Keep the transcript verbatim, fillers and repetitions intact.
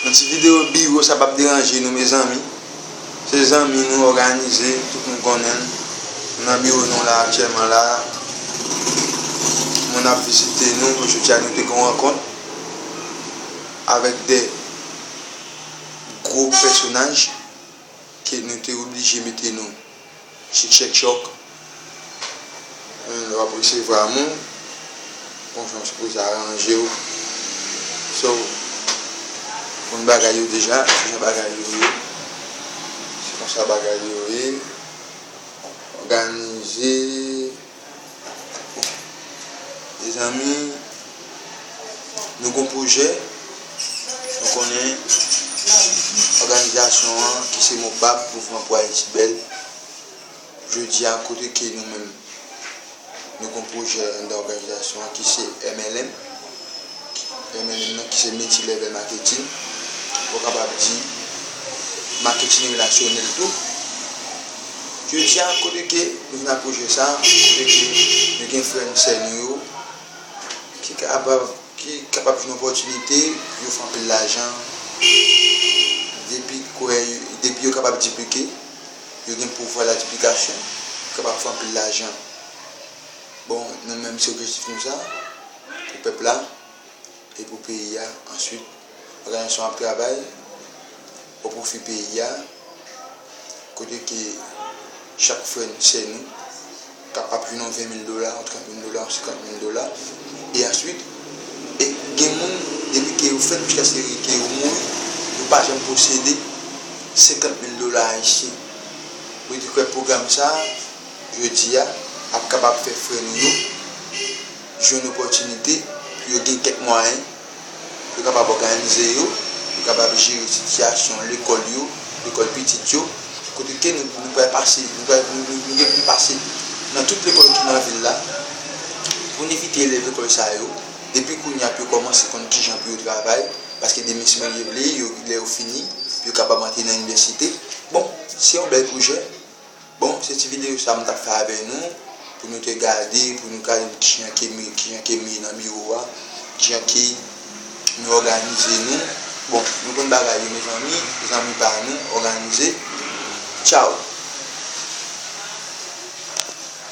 Yon ti videyo biwo, sa p ap deranje nou, mezanmi. Se zanmi nou òganize, tout moun konnen l. Nou nan biwo nou la, aktyèlman la. Moun ap vizite nou. Jodi a, nou te gen yon rankont avèk de gwo pèsonaj ke nou te oblije mete nou chik chèk chòk. Lè w ap resevwa moun, konsa w sipoze aranje w. So, konn bagay yo deja, se jan bagay yo ye. Se konsa bagay yo ye. Òganize. Mezanmi, nou gon pwojè, nou konnen òganizasyon an ki se MOPAB, Mouvman pou Ayiti Bèl. Jodi a, kote ke nou menm, nou gon pwojè anndan òganizasyon an ki se M L M. M L M nan ki se Multi Level Marketing. Ou kapab di marketing relasyonèl tou. Jodi a, kote ke nou vin ak pwojè sa, kote ke nou gen frè n sè nou yo, ki kapab, ki kapab jwenn opòtinite pou yo fè anpil lajan. Depi kwè, depi yo kapab diplike, yo gen pouvwa la diplikasyon, yo kapab fè anpil lajan. Bon, nou menm se objektif nou sa, pou pèp la e pou peyi a. Answit, òganizasyon ap travay o pwofi peyi a, kote ke chak frè n sè nou kapab jwenn yon ven mil dola, yon trant mil dola, yon senkant mil dola. E answit, e gen moun, depi ke yo fèt jiskaske ke yo mouri, yo pa janm posede senkant mil dola ayisyen. Mwen te kwè pwogram sa a, jodi a, ap kapab fè frè nou yo jwenn opòtinite pou yo gen kèk mwayen, pou yo kapab òganize yo, pou yo kapab jere sitiyasyon lekòl yo, lekòl pitit yo, kote ke nou, nou pral pase, nou pral, nou, nou, nou gen pou nou pase nan tout lekòl ki nan vil la, pou n envite elèv lekòl sa yo, depi kounye a pou yo kòmanse konn kijan pou yo travay, paske demen si Bondye vle, yo, lè yo fini, pou yo kapab antre nan inivèsite. Bon, se yon bèl pwojè. Bon, se ti videyo sa m t ap fè avè nou, pou nou te gade, pou nou gade kijan ke m, kijan ke m ye nan biwo a, kijan ke nou òganize nou. Bon, nou konn bagay yo, mezanmi, zanmi pa nou, òganize. Tchaw!